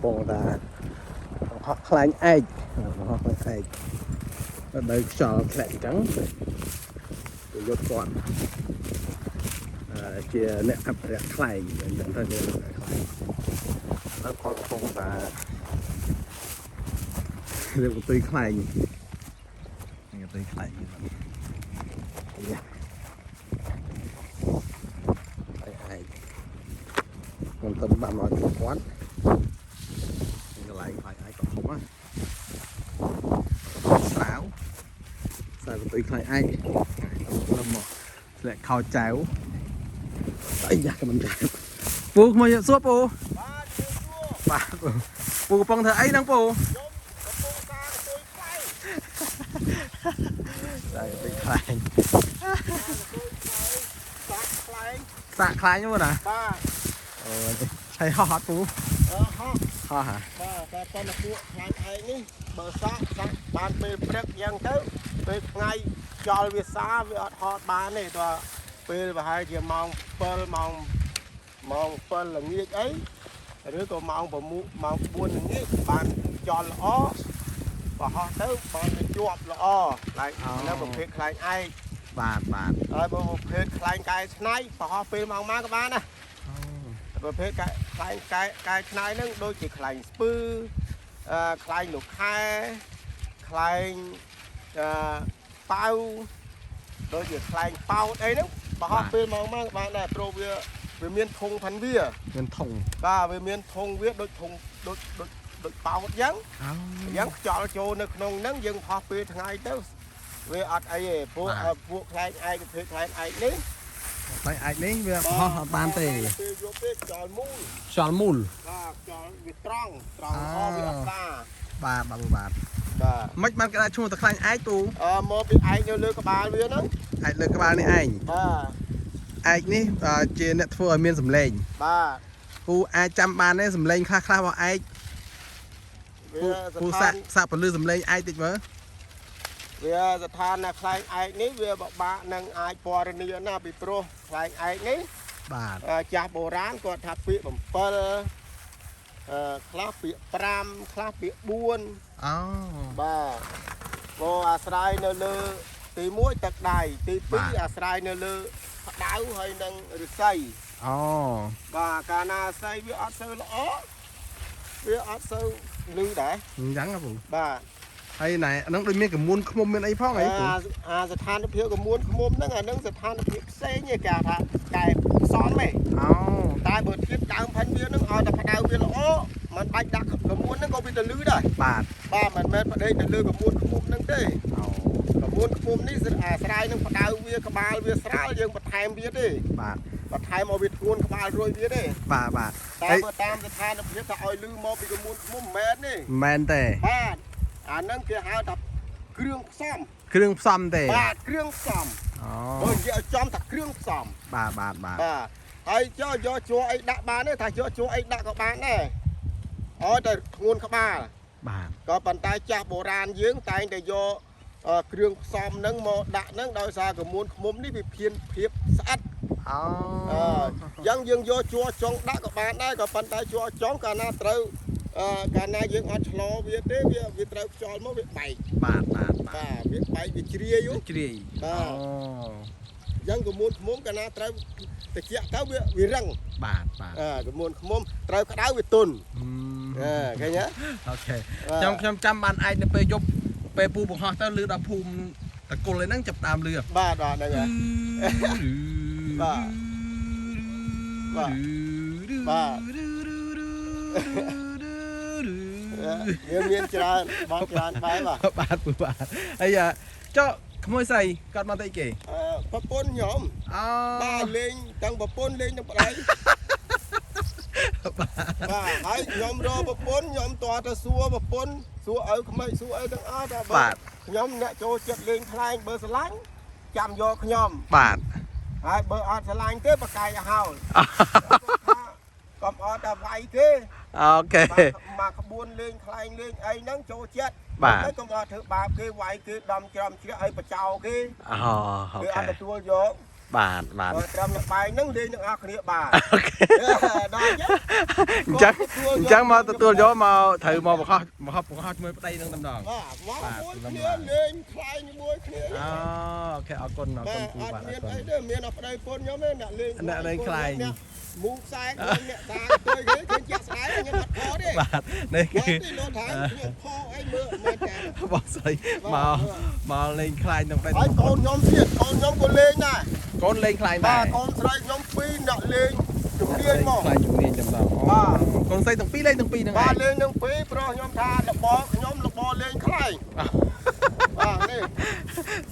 ពុងតាបង្ហោះខ្លែងឯកបង្ហោះខ្លែងឯករដូវខ្យល់ធ្លាក់អញ្ចឹងទៅយកគាត់ជាអ្នកអភិរក្សខ្លែងអញ្ចឹងទៅអ្នកអភិរក្សខ្លែងហើយគាត់កំពុងតារៀបកន្ទុយខ្លែងកន្ទុយខ្លែងនេះយ៉ាខ្លែងឯកខ្ញុំទៅបានមកជួបគាត់កន្លែងខ្លែងឯកក៏ធំណាស្រាវស្រាវកន្ទុយខ្លែងឯកលំមកធ្លាក់ខោចៅអីយ៉ាក៏មិនចាពូមកសួរពូ បាទជឿសួរ បាទពូកំពុងធ្វើអីហ្នឹងពូ ខ្ញុំកំពុងសាកន្ទុយខ្លែង តែកន្ទុយខ្លែង សាកខ្លែង សាកខ្លែងហ្នឹងណា បាទ អូឆៃហោះអត់ពូ អឺហោះ ហោះហ่ะ បាទតែប៉ុន្តែពួកខ្លែងឯងនេះបើសាកសាកបានពេលព្រឹកយ៉ាងទៅពេលថ្ងៃខ្យល់វាសាវាអត់ហត់បានទេតើពេលប្រហែលជាម៉ោង7ម៉ោងម៉ោង7ល្ងាចអីឬក៏ម៉ោង6ម៉ោង4ល្ងាចបានខ្យល់ល្អបើហោះទៅបានវាជាប់ល្អខ្លែងនៅប្រភេទខ្លែងឯង បាទបាទ ហើយបើប្រភេទខ្លែងកែច្នៃប្រហោះពេលម៉ោងម៉ាក៏បានដែរប្រភេទកែខ្លែងកែកែច្នៃហ្នឹងដូចជាខ្លែងស្ពឺខ្លែងលោកខែខ្លែងអឺប៉ៅដូចជាខ្លែងប៉ោតអីហ្នឹងប្រហោះពេលម៉ោងម៉ាក៏បានដែរព្រោះវាវាមានធុងផាន់វា មានធុង បាទវាមានធុងវាដូចធុងដូចដូចដូចប៉ោតអញ្ចឹង អូ អញ្ចឹងខ្យល់ចូលនៅក្នុងហ្នឹងយើងហោះពេលថ្ងៃទៅវាអត់អីទេពួកពួកខ្លែងឯកប្រភេទខ្លែងឯកនេះ ខ្លែងឯកនេះវាហោះអត់បានទេ ពេលយកពេលខ្យល់មូល ខ្យល់មូល បាទខ្យល់វាត្រង់ត្រង់ល្អវាអត់សា បាទបាទបាទ បាទ មិនបានគេដាក់ឈ្មោះតែខ្លែងឯកពូ អឺមកពីឯកនៅលើក្បាលវាហ្នឹង ឯកលើក្បាលនេះឯង បាទ ឯកនេះជាអ្នកធ្វើឲ្យមានសម្លេង បាទ ពូអាចចាំបានទេសម្លេងខ្លះខ្លះរបស់ឯកពូ វា ពូ ស្ថាន សាក់សាក់ពលឺសម្លេងឯកតិចមើល វាស្ថានណាខ្លែងឯកនេះវាបបាក់នឹងអាចពណ៌នាណាពីព្រោះខ្លែងឯកនេះ បាទ ចាស់បុរាណគាត់ថាពាក្យ7ខ្លះពាក្យ5ខ្លះពាក្យ4 អូ បាទព្រោះអាស្រ័យនៅលើទី1ទឹកដៃទី2អាស្រ័យនៅលើផ្ដៅហើយនិងឫស្សី អូ បាទកាលណាឫស្សីវាអត់សូវល្អវាអត់សូវលឺដែរ អញ្ចឹងហ៎ពូ បាទ ហើយណែហ្នឹងដូចមានកមួនខ្មុំមានអីផងអីពូ អាអាស្ថានភាពកមួនខ្មុំហ្នឹងអាហ្នឹងស្ថានភាពផ្សេងឯងគេថាកែផ្សំឯង អូ តែបើធៀបដើមផិនវាហ្នឹងឲ្យតែផ្ដៅវាល្អมันបាច់ដាក់កមួនហ្នឹងក៏វាទៅលឺដែរ បាទ បាទមិនមែនប្តេកទៅលើកមួនខ្មុំហ្នឹងទេ អូ កមួនខ្មុំនេះអាស្រ័យនឹងផ្ដៅវាក្បាលវាស្រាលយើងបន្ថែមវាទេ បាទ បន្ថែមឲ្យវាធ្ងន់ក្បាលរួយវាទេ បាទបាទ តែ ហើយ បើតាមស្ថានភាពថាឲ្យលឺមកពីកមួនខ្មុំមិនមែនទេ មែនទេ បាទអាហ្នឹងគេហៅថាគ្រឿងផ្សំ គ្រឿងផ្សំទេ បាទគ្រឿងផ្សំ អូ បើនិយាយឲ្យចំថាគ្រឿងផ្សំ បាទបាទបាទ បាទហើយចុះយកជួអីដាក់បានទេថាយកជួអីដាក់ក៏បានដែរឲ្យតែធ្ងន់ក្បាល បាទ ក៏ប៉ុន្តែចាស់បុរាណយើងតែងតែយកគ្រឿងផ្សំហ្នឹងមកដាក់ហ្នឹងដោយសារកមួនខ្មុំនេះវាភៀនភាពស្អិត អូ អឺយ៉ាងយើងយកជួចុងដាក់ក៏បានដែរក៏ប៉ុន្តែជួចុងកាលណាត្រូវកាលណាយើងអត់ឆ្លវាទេវាវាត្រូវខ្យល់មកវាបែក បាទបាទបាទ បាទវាបែកវាជ្រាយ ជ្រាយ បាទ អូ យ៉ាងកមួនខ្មុំកាលណាត្រូវតិចទៅវាវារឹង បាទបាទ អឺកមួនខ្មុំត្រូវក្តៅវាទន់អឺឃើញទេ OK ខ្ញុំខ្ញុំចាំបានឯកនៅពេលយប់ពេលពូបង្ហោះទៅលឺដល់ភូមិតកុលឯហ្នឹងចាប់ដើមលឺ បាទបាទហ្នឹងហើយ បាទបាទបាទ វាមានច្រើនបោះច្រើនបែបបាទ បាទពូបាទហើយចុះក្មួយស្រីគាត់មកទៅអីគេ អឺប្រពន្ធខ្ញុំ អូ បាទលេងទាំងប្រពន្ធលេងទាំងប្តីបាទហើយខ្ញុំរកប្រពន្ធខ្ញុំតទៅសួរប្រពន្ធសួរឪក្មេកសួរអីទាំងអស់តែបើ បាទ ខ្ញុំអ្នកចូលចិត្តលេងខ្លែងបើស្រឡាញ់ចាំយកខ្ញុំ បាទ ហើយបើអត់ស្រឡាញ់ទេបកកាយឲ្យហើយកុំអត់តែវាយគេ OK បាទមកក្បួនលេងខ្លែងលេងអីហ្នឹងចូលចិត្ត បាទ ហើយកុំអត់ធ្វើបាបគេវាយគេដំច្រំជ្រះឲ្យបចោគេ អូអូ គេអ ខេ ត់ទទួលយក បាទបាទ បើត្រឹមល្បែងហ្នឹងលេងទាំងអស់គ្នាបាន OK ដល់ចឹង អញ្ចឹងអញ្ចឹងមកទទួលយកមកត្រូវមកបង្ហោះបង្ហោះបង្ហោះជាមួយប្តីនឹងតែម្ដង បាទមកមួយគ្នាលេងខ្លែងជាមួយគ្នា អូ OK អរគុណអរ បាទ គុណពូ អត់ បាទអរគុណ មានអីទេមានតែប្តីប្រពន្ធខ្ញុំទេអ្នកលេង អ្នកលេងខ្លែង អ្នកមូខ្សែខ្លួនអ្នកសាទៅគេឃើញជាក់ស្ដែងខ្ញុំអត់ខទេ បាទនេះ បាទ គឺ ទីលោកថាខ្ញុំខអីមើលមែនតែ បងស្រីមកមកលេងខ្លែងនឹងប្តី ហើយកូនខ្ញុំទៀតកូនខ្ញុំក៏លេងដែរ កូនលេងខ្លែង បា ដែរ ទកូនស្រីខ្ញុំពីរអ្នកលេងជំនាញមក ខ្លែងជំនាញតែម្ដង បាទ កូនស្រីទាំងពីរលេងទាំងពីរហ្នឹងឯ បាទ ង លេងនឹងពីរព្រោះខ្ញុំថាលបខ្ញុំលបលេងខ្លែងបាទនេះ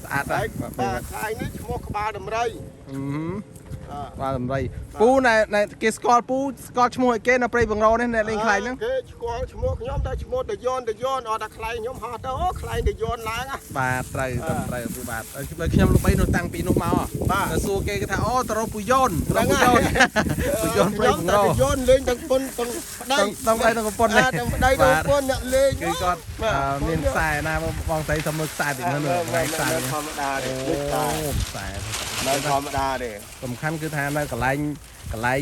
ស្អាតណា តែ ស់បាទ បាទខ្លែងនេះឈ្មោះក្បាលដំរី អឺ បាទ បាទដំរីពូណែណែគេស្គាល់ពូស្គាល់ឈ្មោះឲ្យគេនៅព្រៃបង្រនេះអ្នកលេងខ្លែងហ្នឹង គេស្គាល់ឈ្មោះខ្ញុំតែឈ្មោះតយនតយនអត់តែខ្លែងខ្ញុំហោះទៅអូខ្លែងតយនឡើងហ៎ បាទត្រូវត្រឹមត្រូវពូបាទហើយខ្ញុំល្បីនោះតាំងពីនោះមក បាទ ទៅសួរគេគេថាអូទៅរកពូយ៉នទៅរកពូយ៉នពូយ៉នព្រៃបង្រ តយនលេងទាំងពុនទាំងប្តី ទាំងប្តីទាំងប្រពន្ធនេះ ទាំងប្តីទាំងប្រពន្ធអ្នកលេង គឺគាត់មានខ្សែណាបងស្រីសុំមើលខ្សែពីនោះនោះខ្សែនេះ ធម្មតាទេ អូខ្សែ មិនធម្មតាទេ សំខាន់គឺថានៅកន្លែងកន្លែង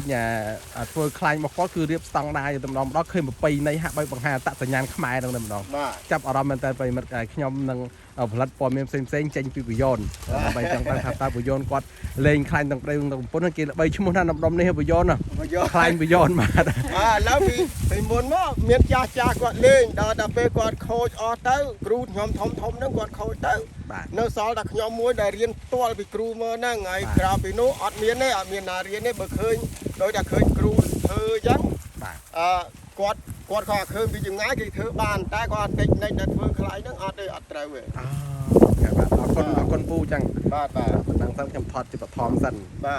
ធ្វើខ្លាញ់របស់គាត់គឺរៀបស្តង់ដារទៅម្ដងម្ដងឃើញប្រពៃណីហាក់បីបង្ហាញអត្តសញ្ញាណខ្មែរហ្នឹងតែម្ដង បាទ ចាប់អារម្មណ៍មែនតើប្រិយមិត្តខ្ញុំនឹងផលិតព័ត៌មានផ្សេងផ្សេងចេញពីពយនដើម្បីចង់ដឹងថាតើពយនគាត់លេងខ្លាញ់ទាំងប្តីទាំងប្រពន្ធគេល្បីឈ្មោះណាដំដុំនេះពយនខ្លាញ់ពយនបាទ បាទឥឡូវពីពីមុនមកមានចាស់ចាស់គាត់លេងដល់តែពេលគាត់ខូចអស់ទៅគ្រូខ្ញុំធំធំហ្នឹងគាត់ខូចទៅ បាទ នៅសល់តែខ្ញុំមួយដែលរៀនផ្ទាល់ពីគ្រូមើលហ្នឹងហើយក្រៅពីនោះអត់មានទេអត់មានណារៀនទេបើឃើញដោយតែឃើញគ្រូធ្វើអញ្ចឹង បាទ អឺគាត់គាត់ក៏ឃើញពីចម្ងាយគេធ្វើបានតែគាត់តិចនិចដែលធ្វើខ្លាយហ្នឹងអត់ទេអត់ត្រូវទេ អូខេបាទអរគុណអរគុណពូចឹង បាទបាទ ប៉ុណ្ណឹងសិនខ្ញុំថតជាបឋមសិន បាទ។